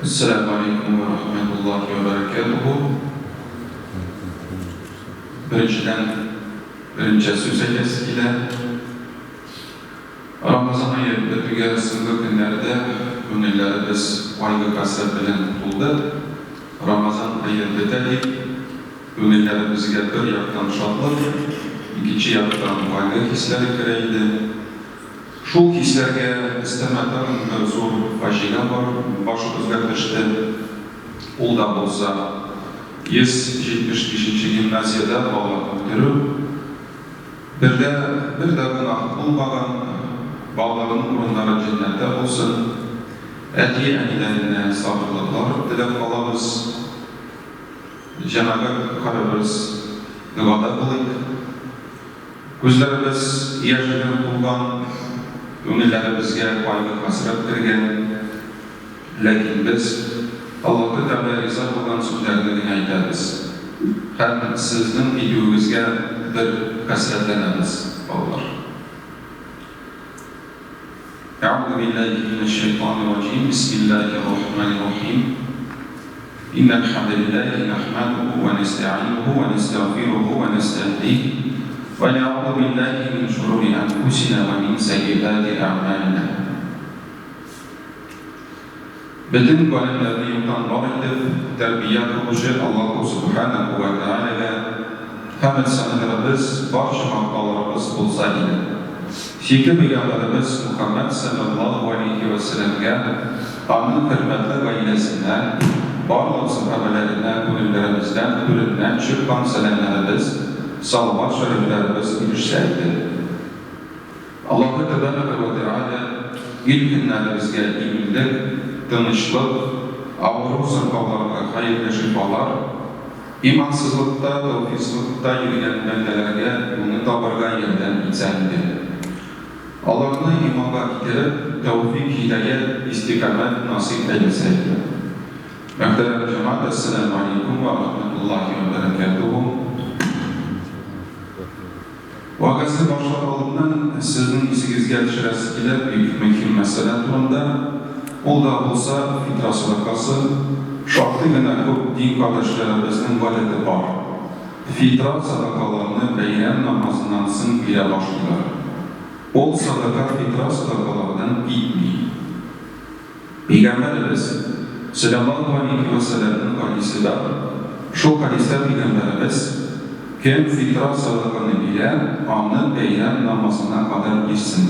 Әссәламү алейкум вә рахмәтуллаһи вә бәрәкәтүһү. Беренчедән, берничә сүз әйтәсе килә. Рамазан ае бетүгә соңгы көннәрдә күңелләребез кайгы-хәсрәт белән тулды. Рамазан ае бетә дип, күңелләребезгә бер яктан шатлык, икенче яктан кайгы хисләре керә иде. Шул хисләргә өстәмә тагын бер зур фаҗига бар башыбызга төште. Ул да булса, 175 нче гимназиядә бала үтерү. Бердә бер дә гөнаһ булмаган балаларның урыннары җәннәттә булсын. Әти-әниләренә сабырлыклар теләп калабыз. Җәмәгать, һәрберебез догада булыйк. Күзләребез яшь белән тулган, күңелләребезгә кайгы-хәсрәт кергән. Ләкин без Аллаһы Тәгалә риза булган сүзләрне генә әйтәбез һәм сезнең китүегезгә бер хәсрәтләнәбез, балалар. Әгъузу биллаһи минәш-шәйтанир раҗим, бисмиллаһир рахманир рахим. Иннәл хәмдәлиллаһи нәхмәдүһү вә нәстәгыйнүһү вә нәстәгъфирүһү вә нәстәһдиһ вә нәгъузу биллаһи мин шурури әнфүсинә вә мин сәййиати әгъмалинә. Бөтен галәмнәрне юктан бар итеп, тәрбия кылучы Аллаһу Сүбхәнәһү вә Тәгаләгә хәмед-сәналарыбыз, барча мактауларыбыз булса иде. Сөекле пәйгамбәребез Мухәммәд салләллаһу галәйһи вә сәлләмгә, аның хөрмәтле гаиләсенә, барлык сәхабәләренә күңелләребездән түреннән чыккан сәламнәребез, салават-шәрифләребез ирешсә иде. Аллаһы Тәбәрәкә вә Тәгалә ил-көннәребезгә иминлек, тынычлык, авыру-сырхауларга хәерле шифалар, имансызлыкта, тәүфиксызлыкта йөргән бәндәләргә юлны табырга ярдәм итсә иде. Аларны иманга китереп, тәүфик-һидаять, истикамәт насыйп әйләсә иде. Мөхтәрәм җәмәгать, әссәламү алейкум вә рахмәтуллаһи вә бәрәкәтүһү. Вәгазьне башлар алдыннан сезнең исегезгә төшерәсе килә бик мөһим мәсьәлә турында. Ул да булса, фитра сәдакасы. Шактый гына күп дин кардәшләребезнең гадәте бар. Фитра сәдакаларны бәйрәм намазыннан соң бирә башлыйлар. Ул сәдака фитра сәдакалардан китми. Пәйгамбәребез, салләллаһу галәйһи вә сәлләмнең хәдисе бар. Шул хәдистә Пәйгамбәребез, Кем фитра сәдаканы бирә, аны бәйрәм намазына кадәр бирсен.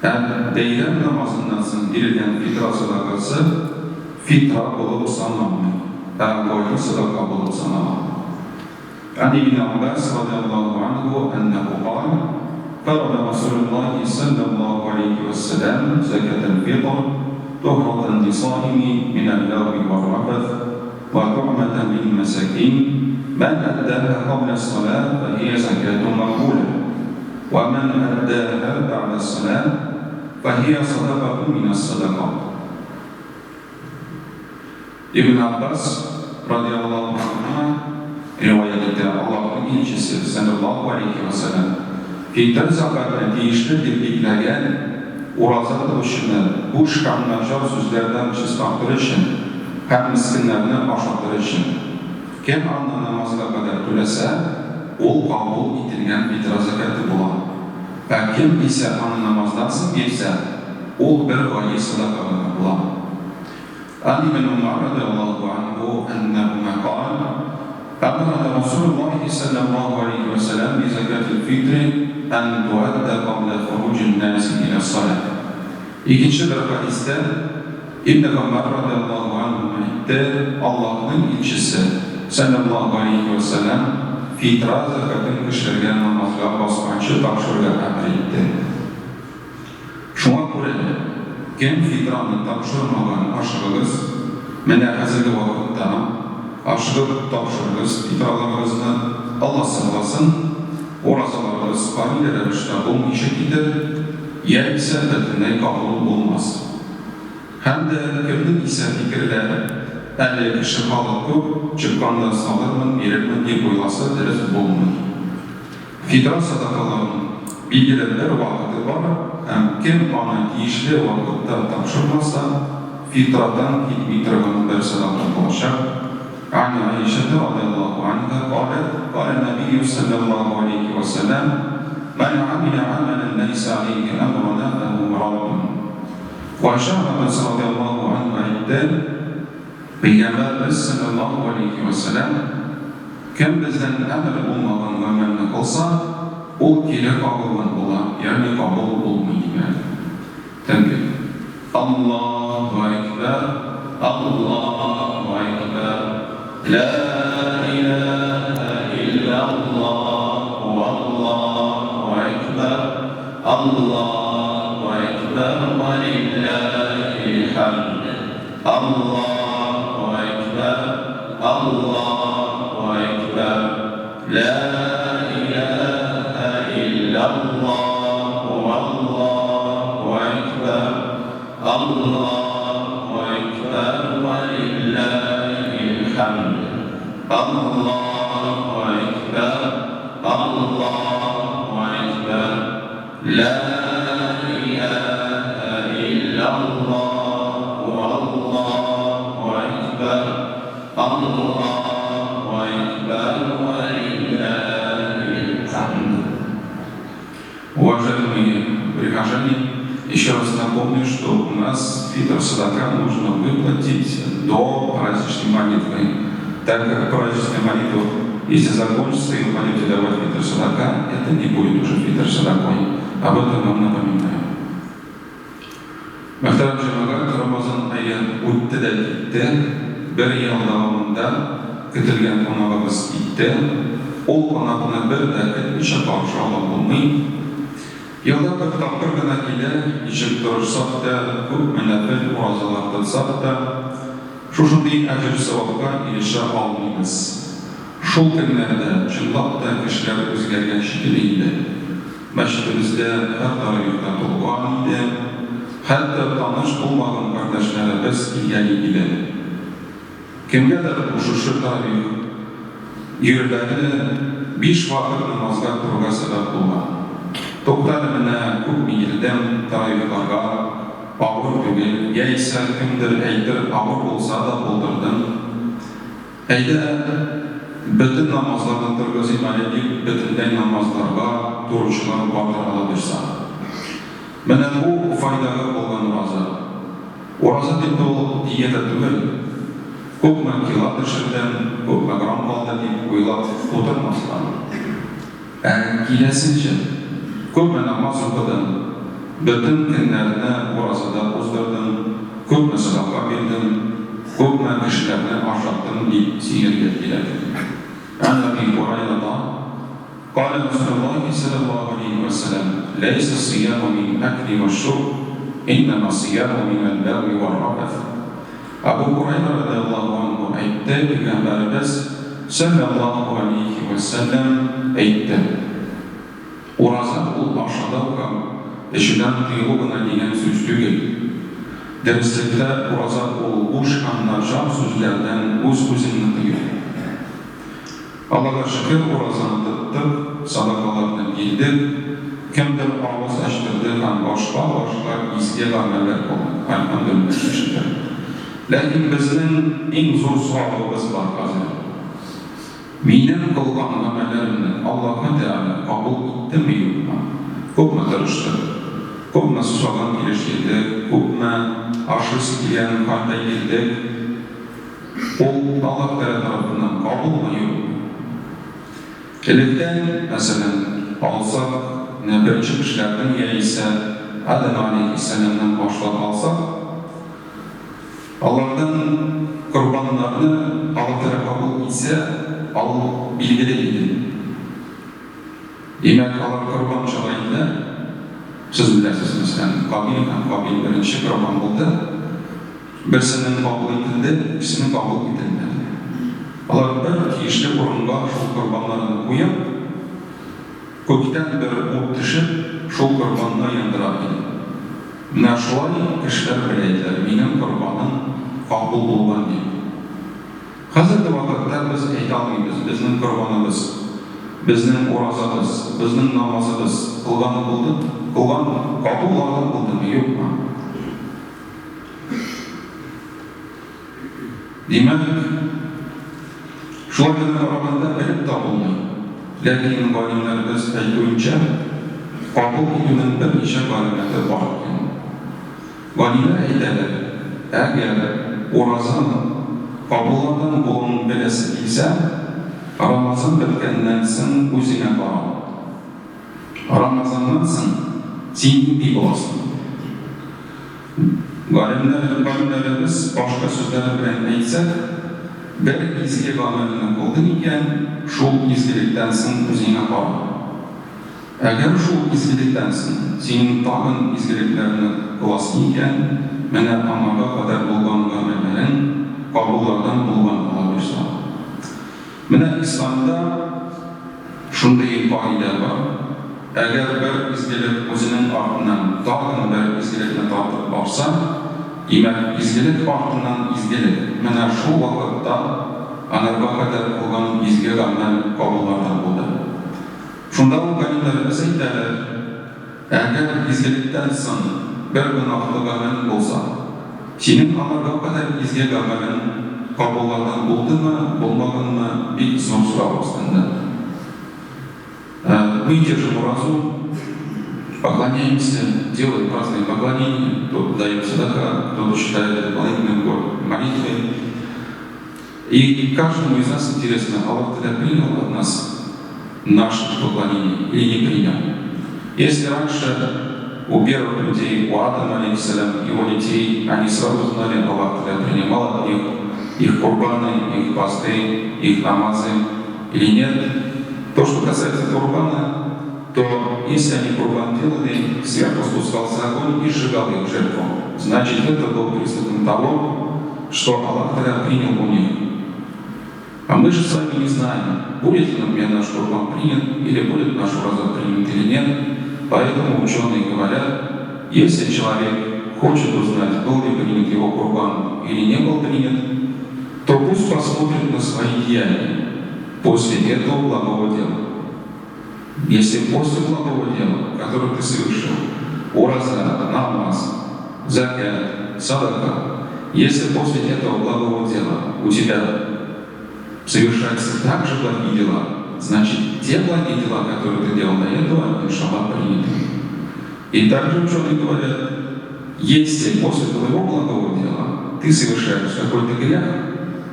Ә бәйрәм намазыннан соң бирелгән фитра сәдакасы фитра булып саналмый, ә гади сәдака булып санала. Ган ибн Аббас радиаллаһу анһу әннәһу каль, Фәрада Расулуллаһи салләллаһу галәйһи вә сәлләм зәкәтәл фитр туһратан лисаими минәл-ләгви вәр-рафәс вә тугъмәтән лил-мәсакин, мән әддәһа кабләс-салаһ фәһия зәкәтун мәкъбүлә, вә мән әддәһа бәгъдәс-салаһ фәһия садакатун минәс-садакат. Ибн Аббас, радиаллаһу анһума, риваять итә, Аллаһның илчесе, салләллаһу галәйһи вә сәлләм, фитыр зәкятне тиешле дип билгеләгән, ураза тотучыны буш һәм начар сүзләрдән чистартыр өчен һәм мескеннәрне ашатыр өчен. Кем аны намазга кадәр түләсә, ул кабул ителгән фитра зәкяте була. Ә кем исә аны намаздан соң бирсә, ул бер гади садака гына була. عن ابن عمر رضي الله عنه أنهما قال أمرنا رسول الله صلى الله عليه وسلم بزكاة الفطر أن تؤدى قبل خروج الناس إلى الصلاة. Икенче бер хәдистә Ибн Гомәр радиаллаһу анһума әйтте, Аллаһның илчесе, салләллаһу галәйһи вә сәлләм, фитра зәкятен кешеләргә намазга басканчы тапшырырга әмер итте. Шуңа күрә дә, кем фитраны тапшырмаган, ашыгыгыз, менә хәзерге вакытта ашыгып тапшырыгыз фитраларыгызны, Алла сакласын, уразаларыгыз камил рәвештә булмыйча китәр, яисә бөтенләй кабул булмас. Һәм дә кемнең исә фикерләре, әле кеше халык күп, чыкканда салырмын, бирермен дип уйласа, дөрес булмый. Фитра садакаларының билгеле бер вакыты бар һәм кем аны тиешле вакытта тапшырмаса, фитрадан китми торган бер садака булачак. Ан Аишәтә радыяллаһу анһа каләт, калә нәбийю салләллаһу алейһи вә сәлләм, Мән амилә амәлән ләйсә алейһи әмрүнә фәһүә раддун. Гайшә анабыз радыяллаһу анһа әйтте, Пәйгамбәребез салләллаһу алейһи вә сәлләм, Кем бездән әмер булмаган гамәлне кылса, ул кире кагылган була, ягъни кабул булмый, дигән. Тәкбир. Аллаһу әкбәр, Аллаһу әкбәр, лә иләһә илляллаһ, валлаһу әкбәр, Аллаһу әкбәр, вә лилләһил хәмд. Аллаһу әкбәр, Аллаһу әкбәр, лә иләһә илляллаһ, валлаһу әкбәр, Аллаһу әкбәр, вә лилләһил хәмд. Аллаһу әкбәр, Аллаһу әкбәр, Лә иләһә илляллаһ, валлаһу әкбәр, Аллаһу әкбәр, вә лилләһил хәмд. Уважаемые прихожане, еще раз напомню, что у нас фитр садака нужно выплатить до праздничной молитвы. Так как праздничная молитва, если закончится и вы пойдете давать фитр садака, это не будет уже фитр садакой. Об этом вам напоминаю. Мөхтәрәм җәмәгать, Рамазан ае үтте дә китте. Бер ел дәвамында көтелгән кунагыбыз китте. Ул кунакны бер дә көтмичә каршы алып булмый. Елда бер тапкыр гына килә, ничек тырышсак та, күпме нәфел уразалар тотсак та, шушындый әҗер-савапка ирешә алмыйбыз. Шул көннәрдә, чынлап та, кешеләр үзгәргән шикелле иде. Мәчетебездә һәр таравихта тулган иде, хәтта таныш булмаган кардәшләребез килгәли иде. Кемгәдер шушы таравих йөрүләре биш вакыт намазга торуга сәбәп булган. Туктале, менә күпме йөрдем таравихларга, авыр түгел, яисә кемдер әйтер, авыр булса да булдырдым. Әйдә, бөтен намазларны торгызыйм әле дип, бөтенләй намазларга торучылар бардыр алабирса. Менә бу файдага булган ураза. Ураза дип тә ул диета түгел. Күпме кила төшердем, күпме грамм калды дип уйлап утырмастан. Ә киресенчә, күпме намаз укыдым, бөтен көннәрне уразада уздырдым, күпме садака бирдем, күпме кешеләрне ашаттым дип сөенергә кирәк. Ән Әби Һурайрата, Калә Расулуллаһи салләллаһу галәйһи вә сәлләм, Ләйсә ссыяму мин әкли вә шурб, иннәмә ссыяму минәл ләгви вә ррафәс. Әбу Һурайра радыяллаһу анһу әйтте, Пәйгамбәребез, салләллаһу галәйһи вә сәлләм, әйтте, Ураза ул ашаудан һәм эчүдән тыелу гына дигән сүз түгел. Дөреслектә, ураза ул буш һәм начар сүзләрдән үз-үзеңне тыю. Аллага шөкер, уразаны тоттык, садакаларны бирдек, кемдер авыз ачтырды һәм башка-башка изге гамәлләр кылдык, әлхәмдүлилләһи шөкер. Ләкин безнең иң зур соравыбыз бар хәзер. Минем кылган гамәлләремне Аллаһы Тәгалә кабул иттеме, юкмы? Күпме тырыштык, күпме сусаган килеш йөрдек, күпме ашыйсы килгән хәлдә йөрдек, Ул Аллаһ Тәгалә тарафыннан кабулмы, юкмы? Электән, мәсәлән, алсак, менә беренче кешеләрнең яисә Адәм аләйһиссәламнән башлап алсак, аларның корбаннарны Аллаһ Тәгалә кабул итсә, ал билгеле иде. Димәк, алар корбан чала иделәр. Сез беләсез, мәсәлән, Кабил һәм Һабил беренче корбан булды. Берсенең кабул ителде, икесенең кабул ителмәде. Алар бер тиешле урынга шул корбаннарын куеп, күктән бер ут төшеп, шул корбанны яндыра иде. Менә шулай кешеләр белә иделәр, минем корбаным кабул булган дип. Хәзерге вакытта без әйтә алмыйбыз, безнең корбаныбыз, безнең уразабыз, безнең намазыбыз кылган булды, кылган, кабул булдымы, юкмы? Димәк, шулай гына караганда белеп тә булмый. Ләкин галимнәребез әйтүенчә, кабул итүнең берничә галәмәте бар икән. Галимнәр әйтәләр, әгәр уразаң кабуллардан булуын беләсе килсә, Рамазан беткәннән соң үзеңә кара. Рамазаннан соң син нинди буласың? Галимнәр, галимнәребез башка сүзләре белән әйтсәк, бер изге гамәлне кылдың икән, шул изгелектән соң үзеңә кара. Әгәр шул изгелектән соң синең тагын изгелекләрне кыласың икән, менә аңарга кадәр булган гамәлләрең кабуллардан булган алабирса. Менә исламда шундый кагыйдә бар, әгәр бер изгелек үзенең артыннан тагын бер изгелекне тартып барса, димәк, изгелек артыннан изгелек, менә шул вакытта анарга кадәр кылган изге гамәл кабуллардан булды. Шунда ук галимнәребез әйтәләр, Әгәр изгелектән соң бер гөнаһлы гамәлең булса, синең анарга кадәр изге гамәлең кабуллардан булдымы, булмаганмы, бик зур сорау астында. Мы держим уразу, поклоняемся, делаем разные поклонения, кто-то дает садака, кто-то читает дополнительные молитвы. И каждому из нас интересно, Аллах тогда принял от нас наше поклонение или не принял. Если раньше у первых людей, у Адама, алейхиссалям, его детей, они сразу знали, Аллах тогда принимал от них их курбаны, их посты, их намазы или нет. То, что касается курбана, то если они курбан делали, сверху спускался огонь и сжигал их жертву. Значит, это был признаком того, что Аллах тогда принял у них. А мы же с вами не знаем, будет ли, например, наш курбан принят, или будет наш ураза принят или нет. Поэтому ученые говорят, если человек хочет узнать, был ли принят его курбан или не был принят, то пусть посмотрит на свои деяния после этого благого дела. Если после благого дела, которое ты совершил, ураза, намаз, закят, садака, если после этого благого дела у тебя совершаются также благие дела, значит, те благие дела, которые ты делал до этого, иншаллах, приняты. И также ученые говорят, если после твоего благого дела ты совершаешь какой-то грех,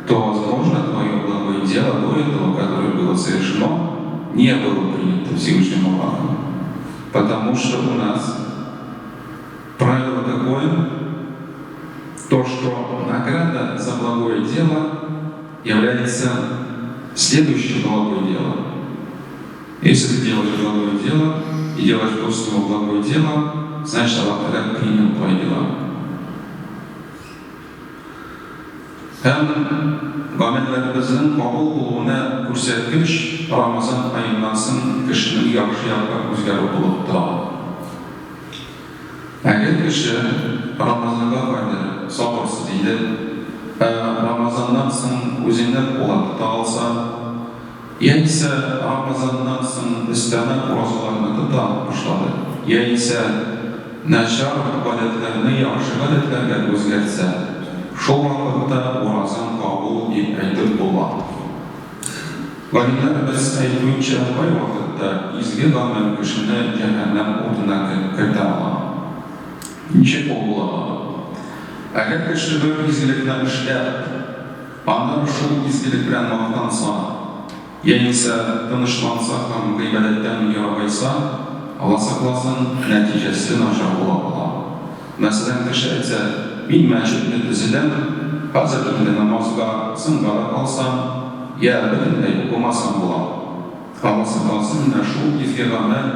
то, возможно, твое благое дело до этого, которое было совершено, не было принято Всевышним Аллахом. Потому что у нас правило такое, то, что награда за благое дело является следующим благое дело. Если ты делаешь благое дело и делаешь после него благое дело, значит, Аллах тогда принял твои дела. Һәм гамәлләребезнең кабул булуына күрсәткеч Рамазан аеннан соң кешенең яхшы якка үзгәрүе булып тора. Әгәр кеше Рамазанга кадәр сабырсыз иде, ә Рамазаннан соң үзеңне кулга тота алса, яисә Рамазаннан соң өстәмә уразаларны тота башлады, яисә начар гадәтләрне яхшы гадәтләргә үзгәртсә, шул вакытта уразаң кабул дип әйтеп була. Галимнәребез әйтүенчә, кайвакытта изге гамәл кешене җәһәннәм утына кертә ала. Ничек ул була ала? Әгәр кеше бер изгелекне эшләп, аны шул изгелек белән мактанса, яисә тынычланса һәм гыйбадәттән ерагайса, Алла сакласын, нәтиҗәсе начар була ала. Мәсәлән, кеше әйтсә, Мин мәчетне төзедем, хәзер инде намазга соңга да калсам, йә бөтенләй укымасам була. Алла сакласын, менә шул изге гамәл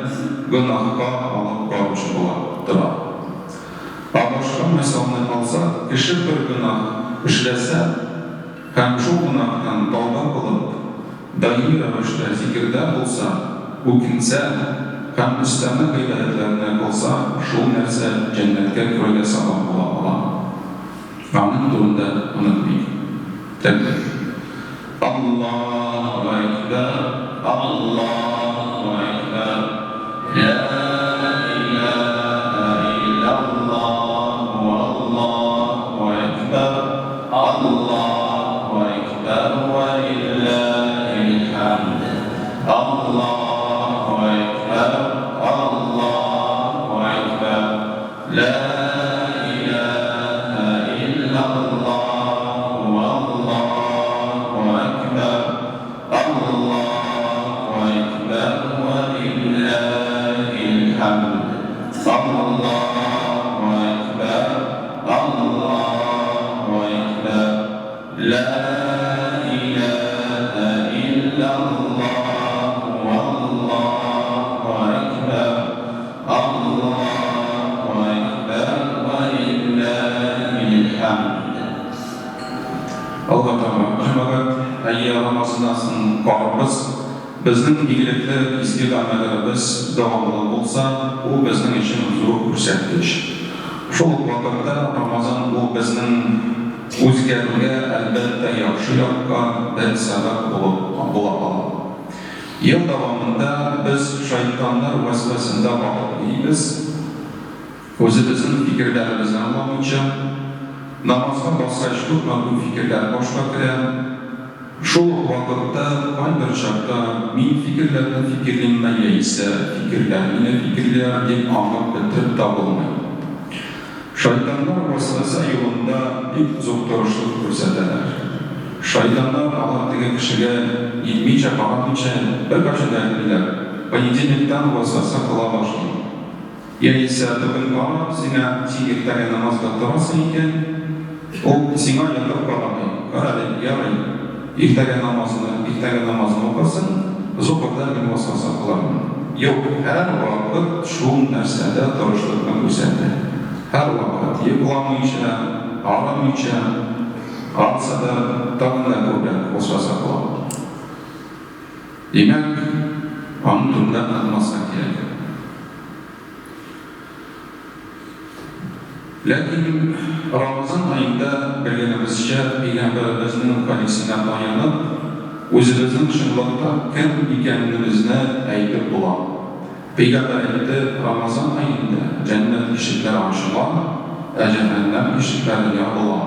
гөнаһка алып баручы була тора. Ә башка мисалны алсак, кеше бер гөнаһ эшләсә һәм шул гөнаһтан тауба кылып, даими рәвештә зикердә булса, үкенсә һәм өстәмә гыйбадәтләрне кылса, шул нәрсә җәннәткә керүгә сабап була ала. Аның турында онытмыйк. Тәкбир. Аллаһу әкбәр, Аллаһу әкбәр, лә иләһә илляллаһ, валлаһу әкбәр, Аллаһу. Лә иләһә илляллаһ, валлаһу әкбәр, Аллаһу әкбәр, вә лилләһил хәмд. Алга таба, җәмәгать, әйе, Рамазаннан соң карбыз, безнең игелекле изге гамәлләребез дәвамлы булса, ул безнең өчен зур күрсәткеч. Шул ук вакытта Рамазан ул безнең үзгәрүгә, әлбәттә, яхшы якка бер сәбәп булып була ала. Ел дәвамында без шайтаннар вәсвәсендә батып йөрибез, үзебезнең фикерләребезне аңламыйча, намазга баскач күпме уй-фикерләр башка керә. Шул ук вакытта кайбер чакта мин фикерләрне фикерлимме яисә фикерләр мине фикерлиләр дип аңлап бетереп тә булмый. Шайтаннар вәсвәсә юлында бик зур тырышлык күрсәтәләр. Шайтаннар алар теге кешегә нитмичә, карамыйча беркайчан да әйтмиләр, понедельниктан вәсвәсә кыла башлый. Яисә бүген карап, сиңа, син иртәгә намазга торасың икән, ул сиңа ятып карамый. Карале, ярый, иртәгә намазны, иртәгә намазны укырсың, зоһырда мин васваса кылырмын. Юк, һәрвакыт шул нәрсәдә тырышлыкны күрсәтә. Һәрвакыт, йокламыйча, арымыйча, арса да, тагын да күбрәк васваса кыла. Димәк, аның турында онытмаска кирәк. Ләкин Рамазан аенда, белгәнебезчә, Пәйгамбәребезнең хәдисенә таянып, үзебезнең чынлыкта кем икәнебезне әйтеп була. Пәйгамбәр әйтте, Рамазан аенда җәннәт ишекләре ачыла, ә җәһәннәм ишекләре ябыла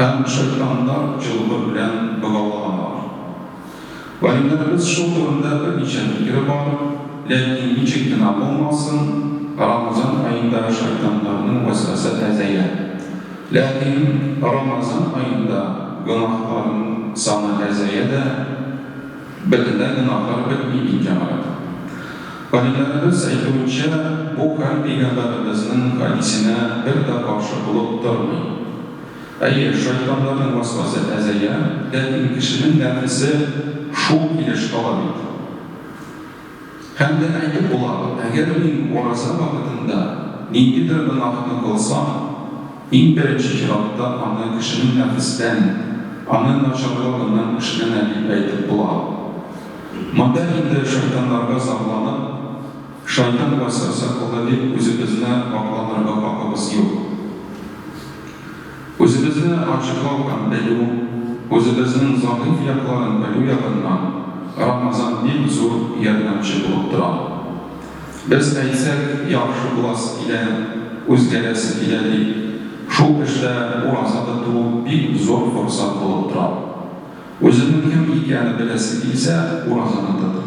һәм шайтаннар чылбыр белән богауланалар. Галимнәребез шул турында берничә фикере бар, ләкин ничек кенә булмасын, Рамазан аенда шайтаннарның вәсвәсә әзәя. Ләкин Рамазан аенда гөнаһларның саны әзәя дә, бөтенләй гөнаһлар бетми бит, җәмәгать. Галимнәребез әйтүенчә, бу хәл пәйгамбәребезнең хәдисенә бер дә каршы булып тормый. Әйе, шайтаннарның васвасы әзәя, ләкин кешенең нәфесе шул килеш кала бит. Һәм дә әйтеп була, әгәр мин ураза вакытында ниндидер гөнаһны кылсам, иң беренче чиратта аны кешенең нәфестән, аның начарлыгыннан эшләнә дип әйтеп була. Монда инде шайтаннарга зарланып, шайтан вәсвәсә кылды дип үзебезне акланырга хакыбыз юк. Үзебезне ачыклау һәм белү, үзебезнең зәгыйфь якларын белү ягыннан Рамазан бик зур ярдәмче булып тора. Без әйтсәк, яхшы буласы килә, үзгәрәсе килә дип, шул эштә ураза тоту бик зур форсат булып тора. Үзеңнең кем икәнне беләсе килсә, уразаны тот.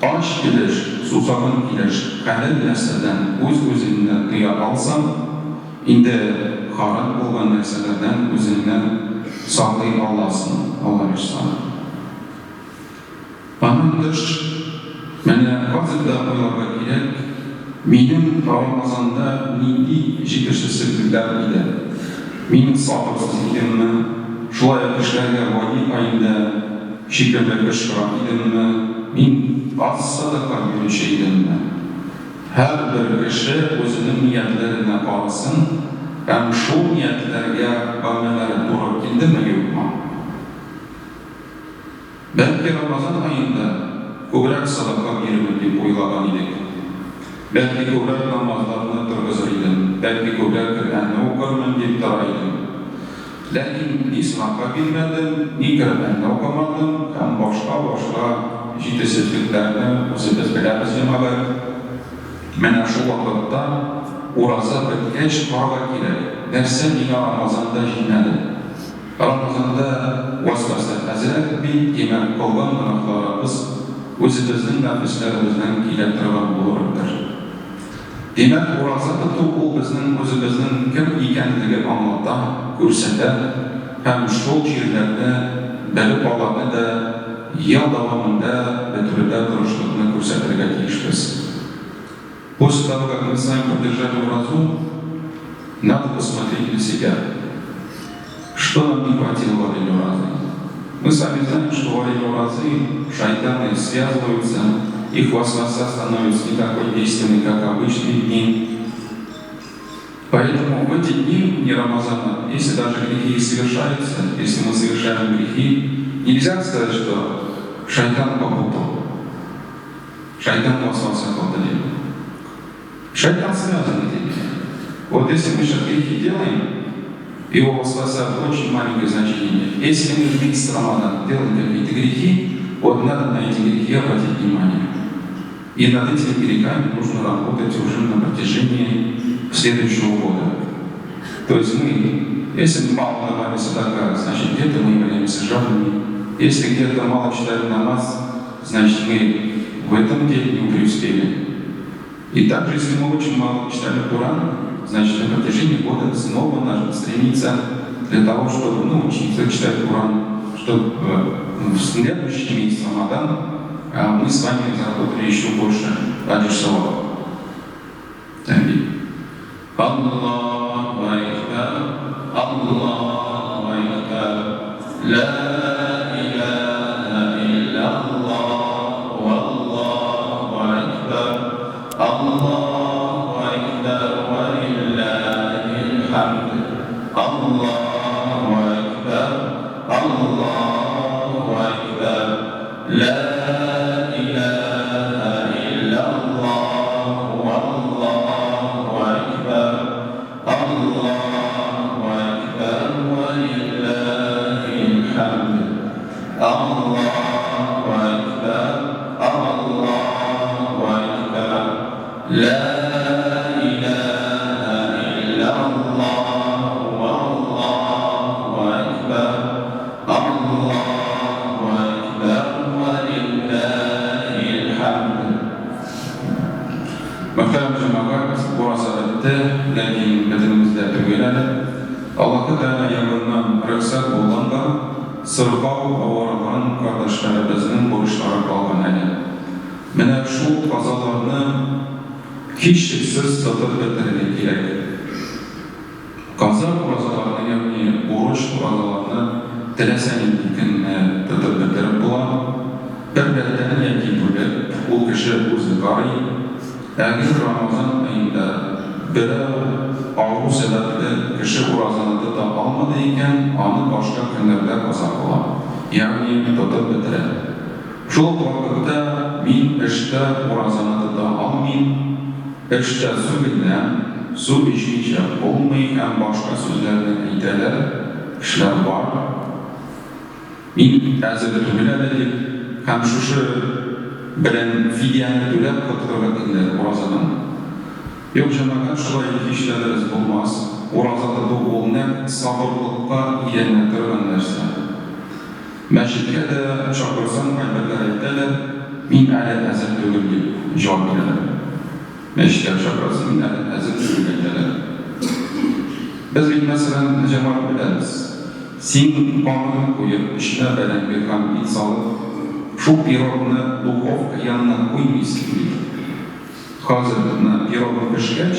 Ач килеш, сусаган килеш хәләл нәрсәдән үз-үзеңне тыя алсаң, инде харам булган нәрсәләрдән үзеңне саклый аласың, Алла бирса. Аннан тыш, менә хәзер дә уйларга кирәк, минем Рамазанда нинди җитешсезлекләр иде? Мин сабырсыз идемме? Шулай ук кешеләргә гади аенда шикелле кычкыра идемме? Мин аз садака бирүче идемме? Һәрбер кеше үзенең ниятләренә карасын һәм шул ниятләргә гамәлләре туры килдеме-юкмы? Бәлки Рамазан аенда күбрәк садака бирермен дип уйлаган идек. Бәлки күбрәк намазларны торгызыр идем, бәлки күбрәк Коръәнне укырмын дип тора идем. Ләкин ни садака бирмәдем, ни Коръәнне укымадым һәм башка-башка җитешсезлекләрне үзебез беләбез, җәмәгать. Менә шул вакытта ураза беткәч карарга кирәк, нәрсә миңа Рамазанда җитмәде? Рамазанда вәсвәсә әзрәк бит, димәк, кылган гөнаһларыбыз үзебезнең нәфесләребездән килә торган булырдыр. Димәк, ураза тоту ул безнең үзебезнең кем икәнлеге аңлата, күрсәтә һәм шул чирләрне белеп аларны да ел дәвамында бетерүдә тырышлыкны күрсәтергә тиешбез. После того, как мы с вами продержали уразу, надо посмотреть на себя. Что нам не хватило во время уразы? Мы сами знаем, что во время уразы шайтаны связываются, их васваса становится не такой действенной, как обычные дни. Поэтому в эти дни, дни Рамазана, если даже грехи совершаются, если мы совершаем грехи, нельзя сказать, что шайтан попутал. Шайтан васваса кылды дип. Шайтан связан этими. Вот если мы сейчас грехи делаем, его васваса очень маленькое значение имеет. Если мы в месяц Рамадан делаем какие-то грехи, вот надо на эти грехи обратить внимание. И над этими грехами нужно работать уже на протяжении следующего года. То есть мы, если мы мало давали садака, значит где-то мы являемся жадными. Если где-то мало читали намаз, значит мы в этом деле не преуспели. И также, если мы очень мало читали Коран, значит на протяжении года снова нужно стремиться для того, чтобы научиться читать Коран, чтобы в следующий месяц Рамадан мы с вами заработали еще больше әҗер савап. Аллаһу әкбәр, Аллаһу әкбәр, лә илаһә илляллаһ, валлаһу әкбәр, Аллаһу әкбәр, вә лиллаһил хәмд, Аллаһу әкбәр, Аллаһу әкбәр, лә илаһә илляллаһ, валлаһу әкбәр, Аллаһу әкбәр, вә лиллаһил хәмд, Аллаһу әкбәр, Аллаһу әкбәр, лә илаһә илляллаһ, валлаһу әкбәр, Аллаһу әкбәр, вә лиллаһил хәмд. Мөхтәрәм җәмәгать, ураза бетте, ләкин бөтенебез дә түгел әле. Аллаһы Тәгалә ягыннан рөхсәт булганга, сырхау авырган кардәшләребезнең бурычлары калган әле. Менә шул казаларны һичшиксез тотып бетерергә кирәк. Каза уразаларны, ягъни бурыч уразаларны теләсә нинди көнне тотып бетереп була. Бер рәттән яки бүлеп, ул кеше үзе карый. Әгәр Рамазан аенда берәү авыру сәбәпле кеше уразаны тота алмады икән, аны башка көннәрдә каза кыла, ягъни тотып бетерә. Шул ук вакытта мин эштә уразаны тота алмыйм, эштә сүгенәм, су эчмичә булмый һәм башка сүзләрне әйтәләр, кешеләр бар. Мин әзер түгел әле дип һәм шушы белән фидияне түләп котылырга телиләр уразадан. Юк, җәмәгать, шулай һич тә дөрес булмас. Ураза тоту ул нәкъ сабырлыкка өйрәнә торган нәрсә. Мәчеткә дә чакырсаң, кайберләр әйтәләр, мин әле әзер түгел, дип җавап бирәләр. Мәчеткә чакырасың, мин әле әзер түгел, әйтәләр. Без бит, мәсәлән, җәмәгать беләбез. Син камыр куеп, эченә бәрәңге һәм ит салып, шул пирогны духовка янына куймыйсың бит. Хәзер менә пирогым пешкәч,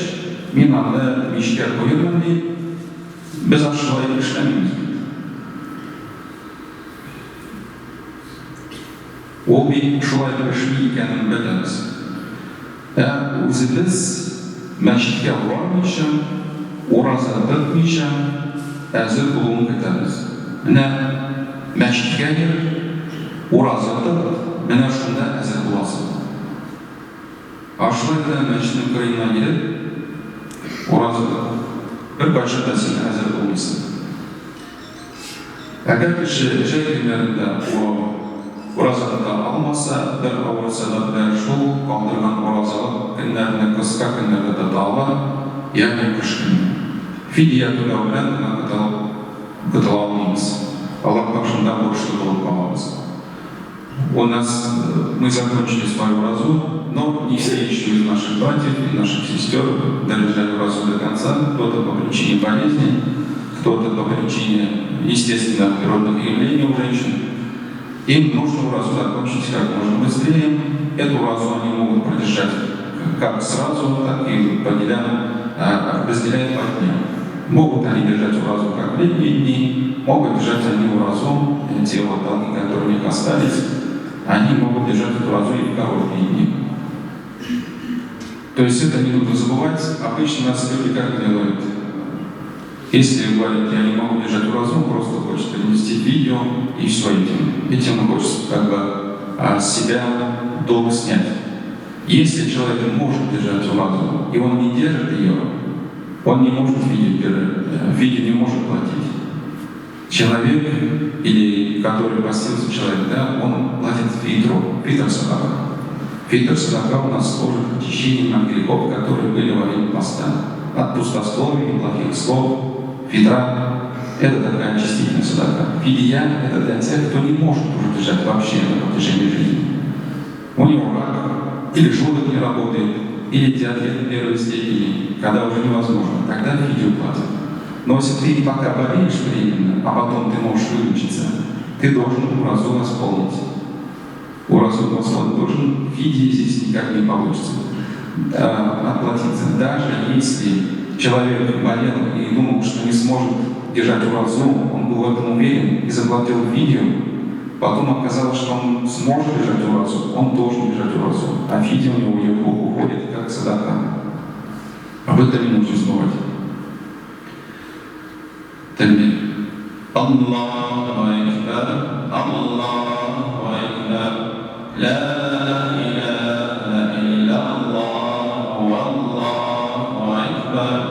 мин аны мичкә куермын дип, без шулай эшләмибез бит. Ул бит шулай пешми икәнен беләбез. Ә үзебез мәчеткә бармыйча, ураза тотмыйча, әзер булуын көтәбез. Менә мәчеткә йөр, ураза тот, менә шунда әзер буласың. Ә шулай да мәчетнең кырыена йөреп, ураза тот, беркайчан да син әзер булмыйсың. Әгәр кеше җәй көннәрендә ураза тота алмаса, бер авыр сәбәпләр шул калдырган уразалык көннәрне кыска көннәрдә тота ала, ягъни кыш көне. Фидия түләү белән генә котыла алмыйбыз, Аллаһ каршында бурычлы булып калабыз. У нас мы закончили свою уразу, но не все еще из наших братьев и наших сестер додержали уразу до конца, кто-то по причине болезни, кто-то по причине естественных природных явлений у женщин. Им нужно уразу закончить как можно быстрее. Эту уразу они могут продержать как сразу, так и по делям, разделяя по дням. Могут они держать уразу как в летние дни, могут держать они уразу, те вот долги, которые у них остались, они могут держать эту уразу и в короткие дни. То есть это не нужно забывать. Обычно нас люди как делают? Если говорят, я не могу держать уразу, просто хочет перенести видео и все этим. Этим он хочет как бы с себя долг снять. Если человек может держать уразу, и он не держит ее, он не может видео держать, видео не может платить. Человек, или который постился человек, да, он платит фитру, фитр садака. Фитр садака у нас служит очищением от грехов, которые были во время поста. От пустословий, плохих слов. Фитра – это такая очистительная садака. Фидия – это для тех, кто не может уже держать вообще на протяжении жизни. У него рак, или желудок не работает, или диабет первой степени, когда уже невозможно, тогда фидию платят. Но если ты пока болеешь временно, а потом ты можешь вылечиться, ты должен уразу восполнить. Уразу восполнить должен, фидии здесь никак не получится отплатиться. Даже если человек болел и думал, что не сможет держать уразу, он был в этом уверен и заплатил фидию, потом оказалось, что он сможет держать уразу, он должен держать уразу, а фидия у него уходит как садака. Об этом не нужно забывать. Такбир. Аллаху акбар, Аллаху акбар, ля иляха илляллах, валлаху акбар,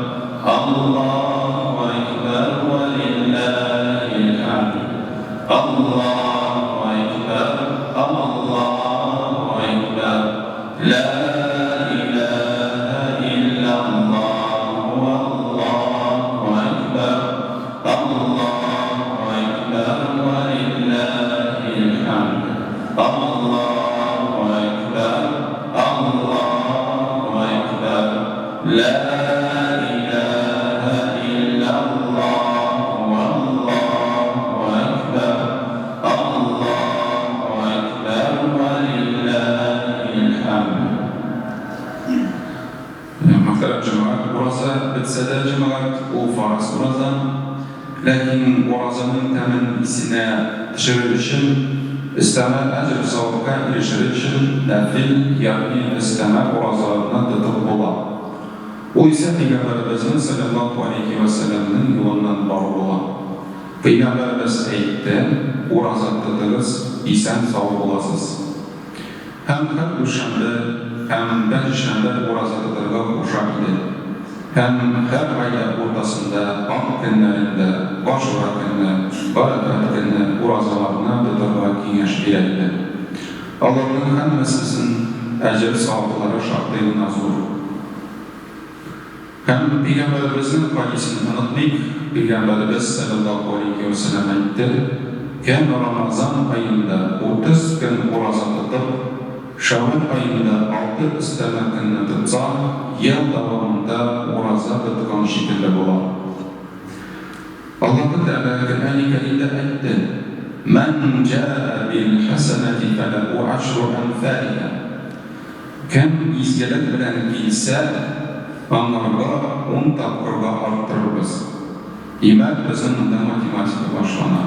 Аллаху акбар, ва лиллахил хамд. Аллаху акбар, Аллаху акбар, ля иляха илляллах, валлаху акбар, Аллаху акбар, ва лиллахил хамд. Аллаху акбар, Аллаху акбар, ля иляха илляллах, валлаху акбар, Аллаху акбар, ва лиллахил хамд. Мөхтәрәм җәмәгать, ураза бетсә дә җәмәгать, ул фарыз ураза. Ләкин уразаның тәмен исенә төшерер өчен, өстәмә әҗер-савапка ирешер өчен нәфил, ягъни өстәмә уразаларны тотып була. Ул исә Пәйгамбәребезнең салләллаһу алейһи вә сәлләмнең юлыннан бару була. Пәйгамбәребез әйтте, Ураза тотыгыз, исән-сау буласыз. Һәм һәр дүшәмбе һәм пәнҗешәмбе ураза тотарга куша иде. Һәм һәр гаилә уртасында ак көннәрендә, Гашура көнне, Гарәфәт көнне уразаларны тотарга киңәш бирә иде. Аларның һәммәсесен әҗер-саваплары шактый гына зур. Һәм Пәйгамбәребезнең хадисен онытмыйк, Пәйгамбәребез салләллаһу галәйһи вә сәлләм әйтте, Кем Рамазан аенда 30 көн ураза тотып, Шәүвәл аенда алты өстәмә көнне тотса, ел дәвамында ураза тоткан шикелле була. Аллаһы Тәгалә Коръәни Кәримдә әйтте, Мән җәә бил-хәсәнәти фәләһү ашру әмсалиһа. Кем изгелек белән килсә, аңарга ун тапкырга арттырырбыз. Димәк, безнең монда математика башлана.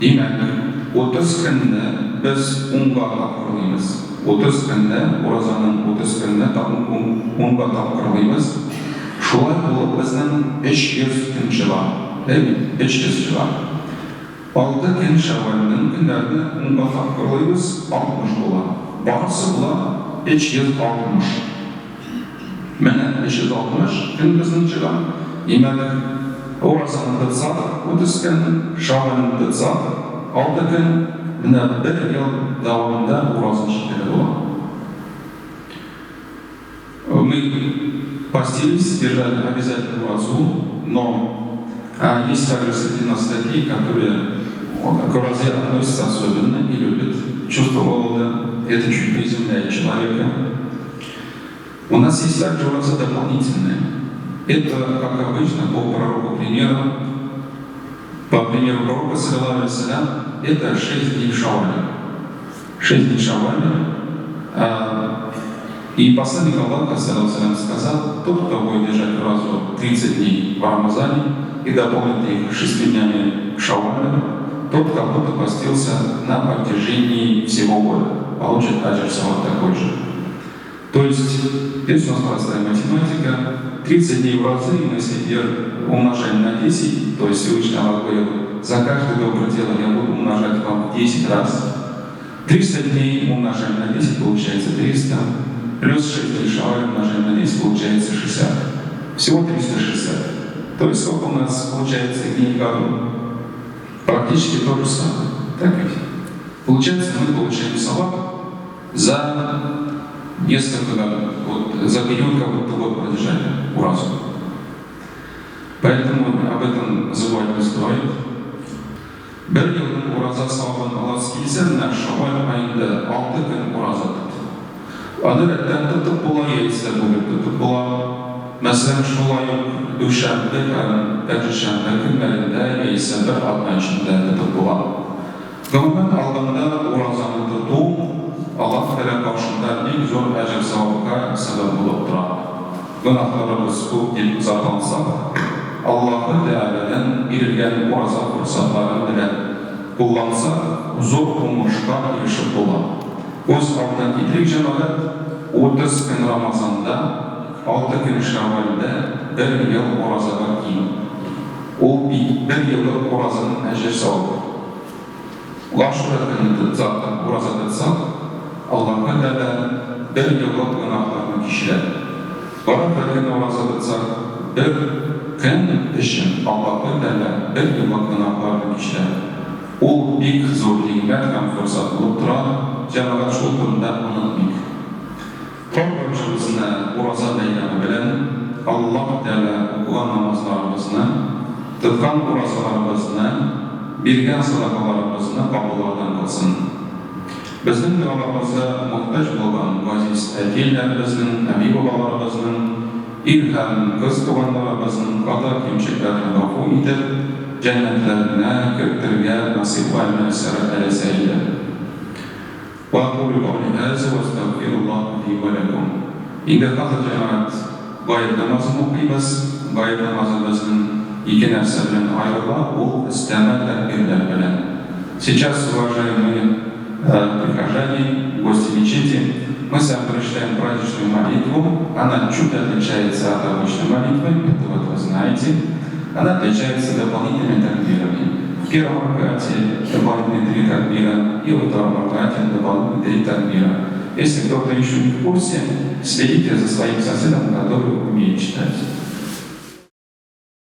Димәк, 30 көнне без унга тапкырлыйбыз. 30 көнне, уразаның 30 көнне унга тапкырлыйбыз. Шулай булып безнең 300 көн чыга. Әй бит, 300 чыга. Алты көн шәүвәлнең көннәрне унга тапкырлыйбыз, 60 була. Барысы була 360. Менә 360 көн безнең чыга. Димәк, уразаны тотсак, 30 көн, шәүвәлне тотсак, алты көн, менә бер ел дәвамында ураза шикелле була. Мы постились, держали обязательно уразу, но есть также среди нас такие, которые к уразе относятся особенно и любят чувство голода. Это чуть приземляет человека. У нас есть также ураза дополнительная. Это, как обычно, по пророку примеру, по примеру пророка, саллаллаху алейхи это 6 дней в Шавале. 6 дней Шаваля. И посланник Аллаха, саллаллаху сказал: тот, кто будет держать уразу 30 дней в Рамазане и дополнит их 6 днями Шавваля, тот как будто постился на протяжении всего года, получит аджр саваб такой же. То есть здесь у нас простая математика. 30 дней уразы мы если умножаем на 10, то есть Всевышний Аллах говорил: за каждое доброе дело я буду умножать вам в 10 раз. 300 дней умножаем на 10, получается 300. Плюс 6 дней Шавваль умножаем на 10, получается 60. Всего 360. То есть сколько у нас получается дней в году? Практически то же самое. Так ведь? Получается, мы получаем саваб за несколько годов, вот, за период, как будто год продержали уразу. Поэтому об этом забывать не стоит. Бер елның ураза савабын аласы килсә, менә Шавваль аенда 6 көн ураза тот. Аны рәттән тотып була, яисә бүлеп тотып була. Мәсәлән, шулай ук дүшәмбе һәм пәнҗешәмбе көннәрендә яисә бер атна эчендә тотып була. Гомумән алганда, уразаны тоту Аллаһ Тәгалә каршында бик зур әҗер-савапка сәбәп булып тора. Гөнаһларыбыз күп дип зарлансак, Аллаһы Тәгаләдән бирелгән ураза форсатларын белән куллансак, зур уңышка ирешеп була. Күз алдына китерик, җәмәгать, 30 көн Рамазанда, 6 көн Шәввәлдә бер ел уразага тиң. Ул бит бер еллык уразаның әҗер-савабы. Гашура көнне тотсак, ураза тотсак, Аллаһы Тәгалә бер еллык гөнаһларны кичерә. Гарәфә көнне ураза тотсак, бер көн өчен Аллаһы Тәгалә бер еллык гөнаһларны кичерә. Ул бик зур нигъмәт һәм форсат булып тора, җәмәгать, шул турында онытмыйк. Һәрберебезне Ураза бәйрәме белән Аллаһ Тәгалә укыган намазларыбызны, тоткан уразаларыбызны, биргән садакаларыбызны кабуллардан кылсын. Безнең догаларыбызга мохтаҗ булган газиз әти-әниләребезнең, әби-бабаларыбызның, ир һәм кыз туганнарыбызның хата-кимчекләрен гафу итеп, җәннәтләренә кертергә насыйп вә мөяссәр әйләсә иде. Вә әкулю каули һаза вә әстәгъфируллаһа ли вә ләкүм. Инде хәзер, җәмәгать, гает намазын укыйбыз. Гает намазы безнең ике нәрсә белән аерыла, ул өстәмә тәкбирләр белән. Сейчас, уважаемые прихожане, гости мечети, мы с вами прочитаем праздничную молитву. Она чуть отличается от обычной молитвы, это вот вы знаете. Она отличается дополнительными такбирами. В первом ракате дополнительные три такбира и во втором ракате дополнительные три такбира. Если кто-то еще не в курсе, следите за своим соседом, который умеет читать.